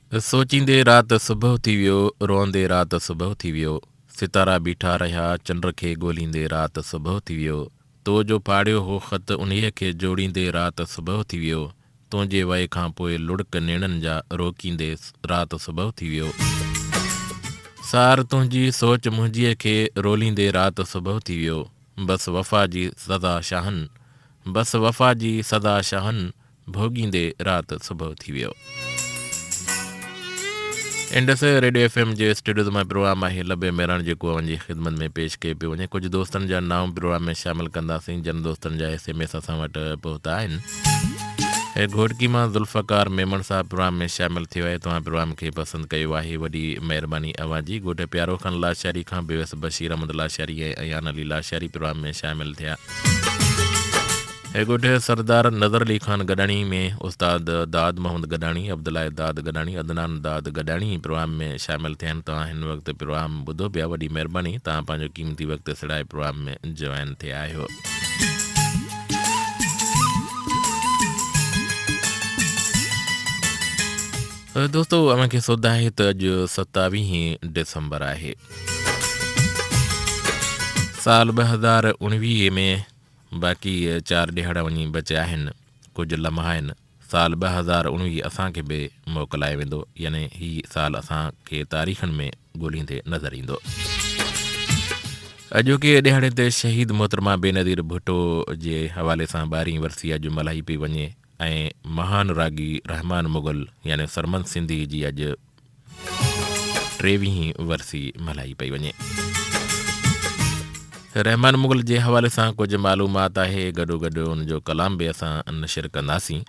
سوچيندي رات صبح ٿي ويو، روئندي رات صبح ٿي ويو، ستارا بيٺا رهيا چنڊ کي ڳوليندي رات صبح ٿي ويو، تو جو ڦاڙيو هو خط انهيء کي جوڙيندي رات صبح ٿي ويو، تنهنجي وئي کان پوء لڙڪ نيڻن جا روڪيندي رات صبح ٿي ويو. سار تنهنجي سوچ منهنجيء کي روليندي رات صبح ٿي ويو، بس وفا جي سزا شاهن، بس وفا جي سزا شاهن ڀوڳيندي رات صبح ٿي ويو. انڊس ريڊيو ايف ايم جي اسٽوڊيوز مان پروگرام آهي لب مهراڻ جيڪو اوهان جي خدمت ۾ پيش ڪيو پيو وڃي. ڪجهه دوستن جا نانء پروگرام ۾ شامل ڪنداسين جن دوستن جا ايس ايم ايس اسان وٽ پهتا آهن. گهوٽڪي مان ذوالفقار ميمڻ صاحب پروگرام ۾ شامل ٿيو آهي توهان پروگرام کي پسند ڪيو آهي وڏي مهرباني اوهان جي. ڳوٺ پيارو خان لاشاري کان بيوس بشير احمد لاشاري ۽ ايان علي لاشاري پروگرام ۾ شامل ٿيا. ڳوٺ سردار نظر علي خان گڏاڻي ۾ استاد داد محمد گڏاڻي، عبدالله داد گڏاڻي، عدنان داد گڏاڻي پروگرام ۾ شامل ٿيا آهن توهان هن وقت پروگرام ٻڌو پيا وڏي مهرباني توهان پنهنجو قيمتي وقت سڙائي پروگرام ۾ جوائن ٿيا آهيو. دوستو اوهان کي سڌ آهي ته اڄ ستاويهين ڊسمبر آهي. سال 2019 ۾ باقي چار ڏهاڙا وڃي بچيا آهن، ڪجهه لمحا آهن، سال 2019 اسان کي به موڪلائي ويندو، يعني هي سال اسان کي تاريخن ۾ ڳوليندي نظر ايندو. اڄوڪي ڏهاڙي تي شهيد محترمه بينظير ڀٽو جي حوالي سان ٻارهين ورسي اڄ ملهائي پئي وڃي ۽ مهان راڳي رحمان مغل يعني سرمد سنڌي جي اڄ ٽيويهين ورسي ملهائي پئي وڃي. رحمان مغل جي حوالي سان ڪجهه معلومات آهي گڏو گڏ ان جو ڪلام به اسان نشر ڪنداسين.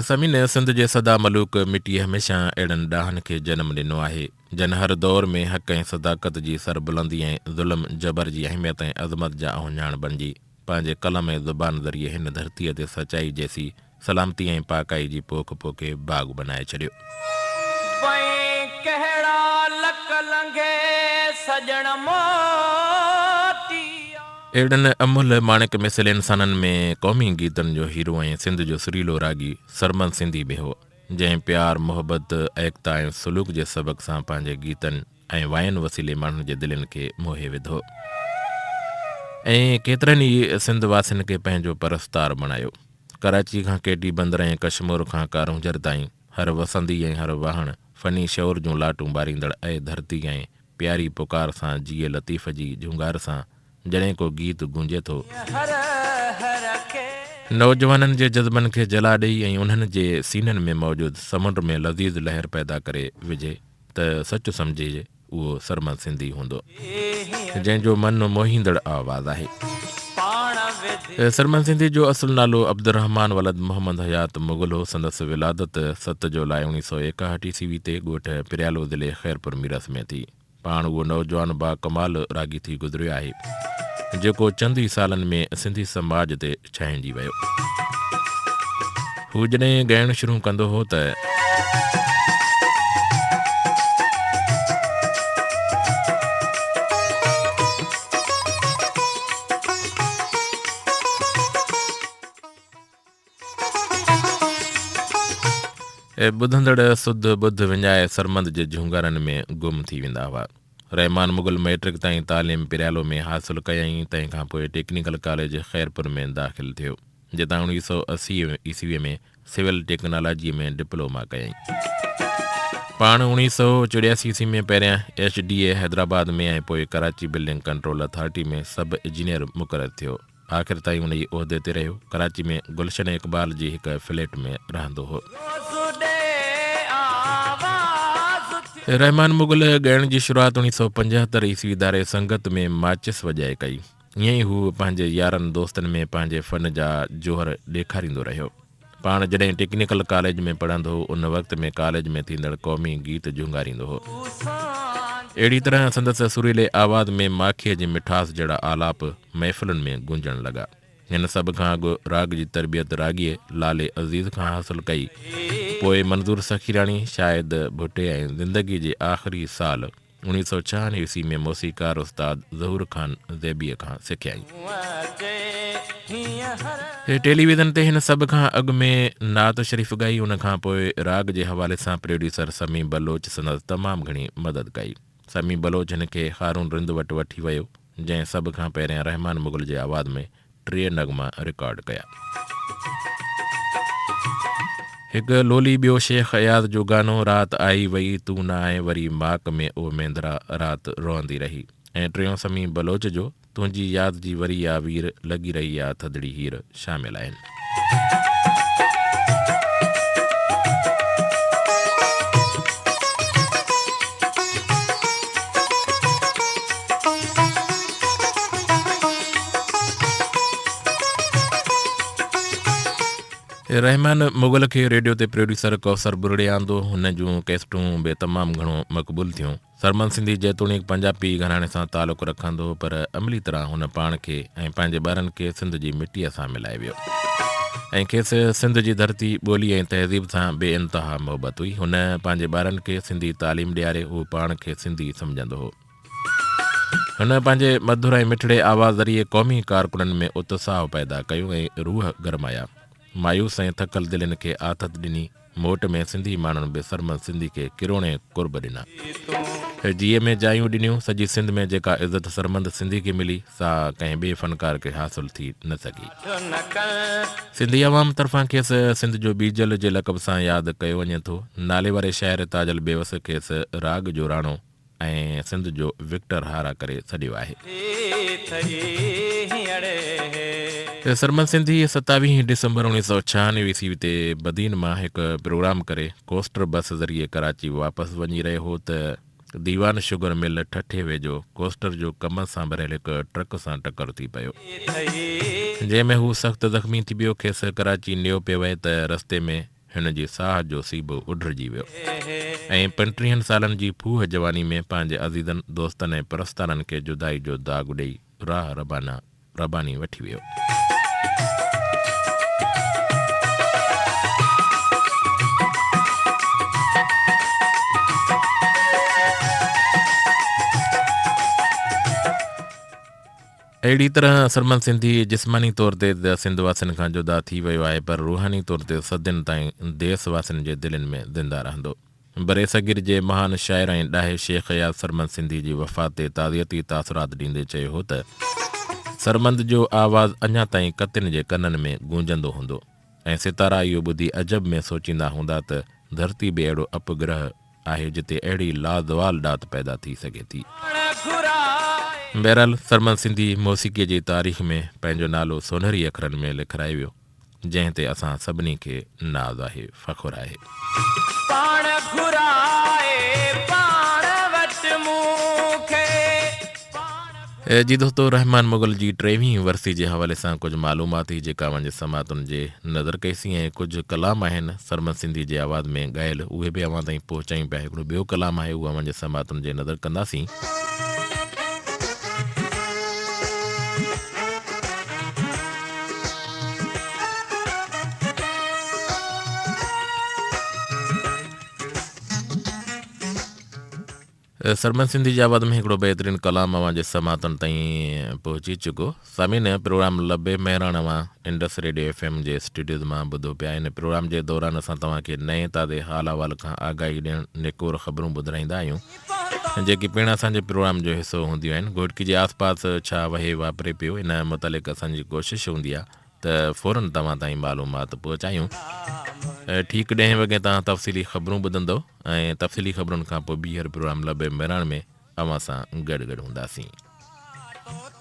سمين سنڌ جي سدا ملوڪ مٽيء هميشه اهڙن ڏاهن کي جنم ڏنو آهي، جن هر دور ۾ حق ۽ صداقت جي سربلندي ۽ ظلم جبر جي اهميت ۽ عظمت جا اهڃاڻ بڻجي پنهنجي قلم ۽ زبان ذريعي هن ڌرتيء تي سچائي جيسي سلامتي ۽ پاڪائي جي پوک پوکي باغ بنائي ڇڏيو. وئين ڪهڙا لڪ لنگهي سڄڻ موٽي آ. اهڙن املهه ماڻڪ مثل انسانن ۾ قومي گيتن جو هيرو ۽ سنڌ جو سريلو راڳي سرمد سنڌي به هو، جنهن پيار، محبت، ايڪتا ۽ سلوڪ جي سبق سان پنهنجي گيتن، ۽ واين وسيلي ماڻهن جي دلين کي موهي وڌو ۽ ڪيترن ئي سنڌ واسين کي پنهنجو پرستار بڻايو. ڪراچي کان ڪيٽي بندر ۽ ڪشمور کان ڪارونجهر تائين هر وسندي ۽ هر واهڻ فني شعور جون لاٽون ٻاريندڙ اي ڌرتي ۽ پياري پڪار سان جيئي لطيف جي جهونگار سان جڏهن ڪو گيت گونجي ٿو. نوجوانن جي جذبن کي جلا ڏئي ۽ انهن جي سينن ۾ موجود سمنڊ ۾ لذيذ لهر پيدا ڪري وجهي. ته سچ سمجهجي اهو سرمد سنڌي هوندو، جنهن جو من موهيندڙ آواز آهي. سرمد سنڌي جو اصل نالو عبدالرحمان ولد محمد حيات مغل هو. سندس ولادت ست جولاء اوڻيهه سؤ ايڪاهٺ عيسوي تي ڳوٺ پريالو ضلعي خيرپور ميرس ۾ ٿي. پاڻ اهو نوجوان باڪمال راڳي ٿي گذريو آهي، جيڪو چند ئي سالن ۾ سنڌي سماج تي ڇانئجي ويو. هو جڏهن ڳائڻ شروع ڪندو هو ته. ٻڌندڙ سڌ ٻڌ وڃائي سرمد جي جهونگارن ۾ گم ٿي ويندا هئا. رحمان مغل مئٽرڪ تائين تعليم پريالو ۾ حاصل ڪيائين، تنهن کان پوء ٽيڪنيڪل ڪاليج خيرپور ۾ داخل ٿيو، جتان 1980 عيسويء ۾ سول ٽيڪنالاجيء ۾ ڊپلوما ڪيائين. پاڻ 1984 عيسوي ۾ پهريان ايڇ ڊي اي حيدرآباد ۾ ۽ پوء Karachi building control authority ۾ sub engineer مقرر ٿيو. آخر تائين انهيء عهدي تي رهيو. ڪراچي ۾ گلشن اقبال جي هڪ فليٽ ۾ رهندو هو. رحمان مغل ڳائڻ جي شروعات 1975 عيسوي ڌاري سنگت ۾ ماچس وڄائي ڪئي. ائين ئي هو پنهنجي يارن دوستن ۾ پنهنجي فن جا جوهر ڏيکاريندو رهيو. پاڻ جڏهن ٽيڪنيڪل ڪاليج ۾ پڙهندو هو ان وقت ۾ ڪاليج ۾ ٿيندڙ قومي گيت جهونگاريندو هو. اهڙي طرح سندس سريلي آواز ۾ ماکيء جي مٺاس جهڙا آلاپ محفلن ۾ گونجڻ لڳا. هن سڀ کان اڳ راڳ جي تربيت راڳيء لالي عزيز کان حاصل ڪئي. پوء منظور سخيراڻي، شاهد ڀٽي ۽ زندگيء جي آخري سال 1996 عيسوي ۾ موسيقار استاد ظهور خان زيبيء کان سکيائين. ٽيليويزن تي هن سڀ کان اڳ ۾ نعت شريف ڳائي، ان کان پوء راڳ جي حوالي سان پروڊيوسر سميع بلوچ سندس تمام گهڻي مدد ڪئي. سميع بلوچ هن کي هارون رند وٽ وٺي ويو، جنهن سڀ کان پهريان رحمان مغل جي آواز ۾ ٽي نغما رڪارڊ ڪيا. هڪ لولي ٻيو شيخ اياز جو گانو رات آئي وئي تون نه آئين وري ماڪ ۾ او مينڌرا رات روئندي رهي ۽ ٽيون سميع بلوچ جو تنهنجي ياد جي وري آ وير لڳي رهي آ ٿڌڙي هير شامل آهن. رحمان مغل کي ريڊيو تي پروڊيوسر ڪوثر ٻرڙي آندو. هن جون ڪيسٽون به تمام گهڻو مقبول ٿيون. سرمد سنڌي جيتوڻيڪ پنجابي گهراڻي سان تعلق رکندو هو پر عملي طرح هن پاڻ کي ۽ پنهنجي ٻارن کي سنڌ جي مٽيء سان ملائي ويو ۽ کيس سنڌ جي ڌرتي، ٻولي ۽ تهذيب سان بي انتها محبت هئي. هن پنهنجي ٻارن کي سنڌي تعليم ڏياري هو پاڻ کي سنڌي سمجهندو هو. هن پنهنجي مڌر ۽ مٺڙي آواز ذريعي قومي ڪارڪنن ۾ اتساهه پيدا ڪيو ۽ روح گرمايا. مايوس ۽ ٿڪل دلين کي آٿت ڏني. موٽ ۾ سنڌي ماڻهن به سرمد سنڌي کي ڪروڙين قرب ڏنا. جيء ۾ جايون ڏنيون. سڄي سنڌ ۾ جيڪا عزت سرمد سنڌي کي ملي، سا ڪنهن ٻئي فنڪار کي حاصل ٿي نه سگهي. سنڌي عوام طرفان کيس سنڌ جو ٻيجل جي لقب سان ياد ڪيو وڃي ٿو. ناليواري شاعر تاجل بيوس کيس راڳ جو راڻو ۽ سنڌ جو وڪٽر هارا ڪري سڏيو آهي. سرمد سنڌي ستاويهين ڊسمبر اوڻيهه سؤ ڇهانوي عيسوي تي بدين مان هڪ پروگرام ڪري ڪوسٽر بس ذريعي ڪراچي واپس وڃي رهيو هو ته ديوان شگر مل ٺٽي ويجهو ڪوسٽر جو ڪمند سان ڀريل هڪ ٽرڪ سان ٽڪر ٿي پيو، جنهن ۾ هو سخت زخمي ٿي پيو، کيس ڪراچي نيو پئي وئي ته رستي ۾ هن جي ساهه جو سيبو اڍرجي ويو ۽ پنٽيهن سالن جي ڦوهه جواني ۾ پنهنجي عزيزن، دوستن ۽ پرستارن کي جدائي جو داغ ڏئي راهه ربانا رباني وٺي ويو. اهڙي طرح سرمد سنڌي جسماني طور تي ته سنڌ واسين کان جدا ٿي ويو آهي پر روحاني طور تي صدين تائين ديس واسين جي دلين ۾ زنده رهندو. برصغير جي مهان شاعر ۽ ڏاهي شيخ اياز سرمد سنڌي جي وفات تي تعزيتي تاثرات ڏيندي چيو هو ته، سرمد جو آواز اڃا تائين ڪتين جي ڪنن ۾ گونجندو هوندو ۽ ستارا اهو ٻڌي عجب ۾ سوچيندا هوندا ته ڌرتي به اهڙو اپگرهه آهي جتي اهڙي لازوال ڏات پيدا ٿي سگهي ٿي. بهرحال سرمد سنڌي موسيقيء جي تاريخ ۾ پنهنجو نالو سونهري اکرن ۾ لکرائي ويو، جنهن تي اسان سڀني کي ناز آهي، فخر آهي. پاڻ گهرائي پاڻ وٽ مون کي. جي دوستو رحمان مغل جي ٽيويهين ورسي جي حوالي سان ڪجهه معلومات هئي جيڪا اوهان جي سماعتن جي نظر ڪئي سين ۽ ڪجهه ڪلام آهن سرمد سنڌي جي آواز ۾ ڳايل اهي به اوهان تائين پهچايون پيا هڪڙو ٻيو ڪلام آهي اهو اوهان جي سماعتن جي نظر ڪنداسين. سرمد سنڌي جي آواز ۾ هڪڙو بهترين ڪلام اوهان جي سماعتن تائين پهچي چڪو. سامعين پروگرام لب مهراڻ اوهان انڊس ريڊيو ايف ايم جي اسٽوڊيوز مان ٻڌو پيا. هن پروگرام جي دوران اسان توهان کي نئين تازي حال احوال کان آگاهي ڏيڻ نڪور خبرون ٻڌرائيندا آهيون جيڪي پڻ اسان جي پروگرام جو حصو هونديون آهن. گهوٽڪي جي آس پاس ڇا وهي واپري پيو ان متعلق اسان جي ڪوشش هوندي آهي ته فورن توهان تائين معلومات پهچايون. ٺيڪ ڏهين وڳي توهان تفصيلي خبرون ٻڌندؤ ۽ تفصيلي خبرن کان پوء ٻيهر پروگرام لب مهراڻ ۾ اوهان سان گڏ گڏ هونداسين.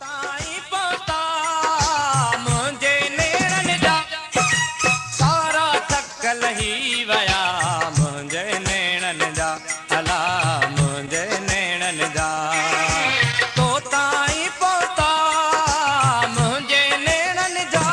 تائين پهتا منهنجي نيڻن جا سارا ٿڪ لهي ويا منهنجي نيڻن جا الا منهنجي نيڻن جا تو تائين پهتا منهنجي نيڻن جا.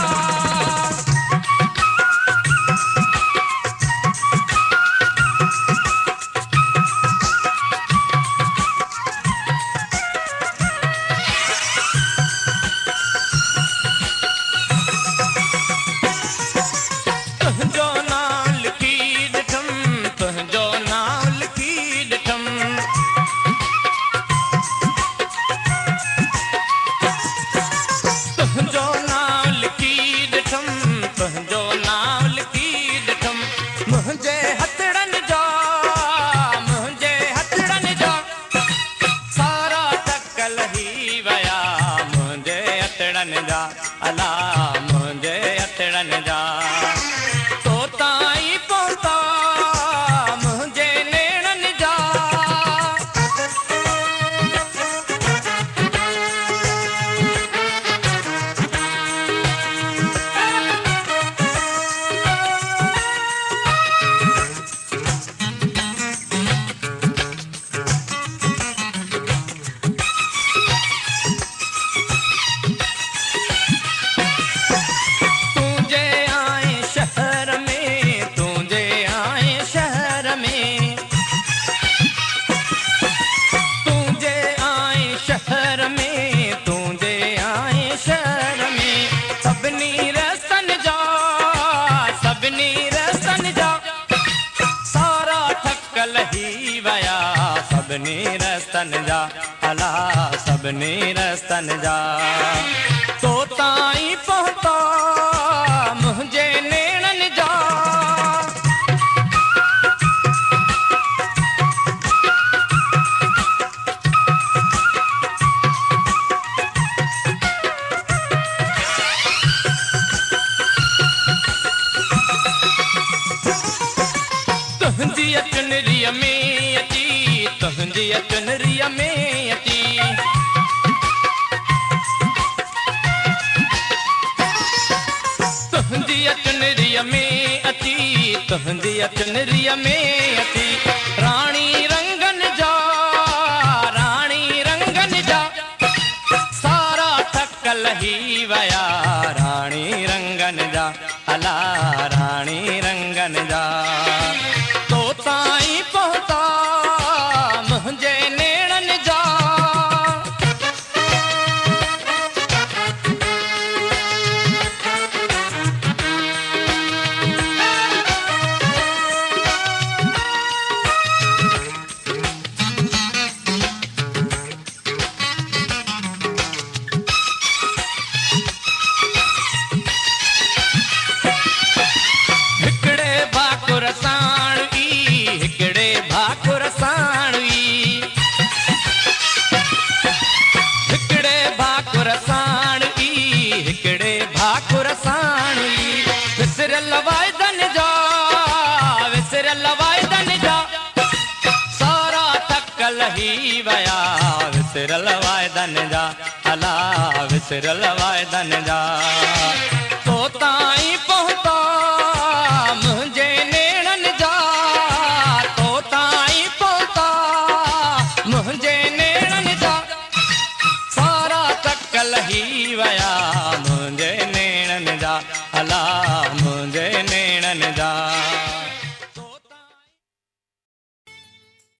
ويا منهنجي هٿڙن جا، الا منهنجي هٿڙن جا. تو تائين پهتا منهنجي نيڻن جا. تون جي آئين شهر ۾، تون جي آئين شهر ۾، تون جي آئين شهر ۾، تون جي آئين شهر ۾، سڀني رستن جا، سڀني رستن جا سارا ٿڪ لهي ويا. سڀني رستن جا، الا سڀني رستن جا. تو تائين پهتا منهنجي نيڻن جا. تنهنجي چنريءَ ۾ اچي، تنهنجي چنريءَ ۾ اچي، تنهنجي چنريءَ ۾ اچي، تنهنجي چنريءَ ۾ اچي، راڻي رنگن جا، راڻي رنگن جا سارا ٿڪ لهي ويا. راڻي رنگن جا، الا راڻي رنگن جا. تو تائين پهتا منهنجي نيڻن جا. هڪڙي ڀاڪر ساڻ ئي، هڪڙي ڀاڪر ساڻ ئي، هڪڙي ڀاڪر ساڻ ئي، هڪڙي ڀاڪر ساڻ ئي، وسريل واعدن جا، وسريل واعدن جا سارا ٿڪ لهي ويا. وسريل واعدن جا، الا وسريل واعدن جا. تو تائين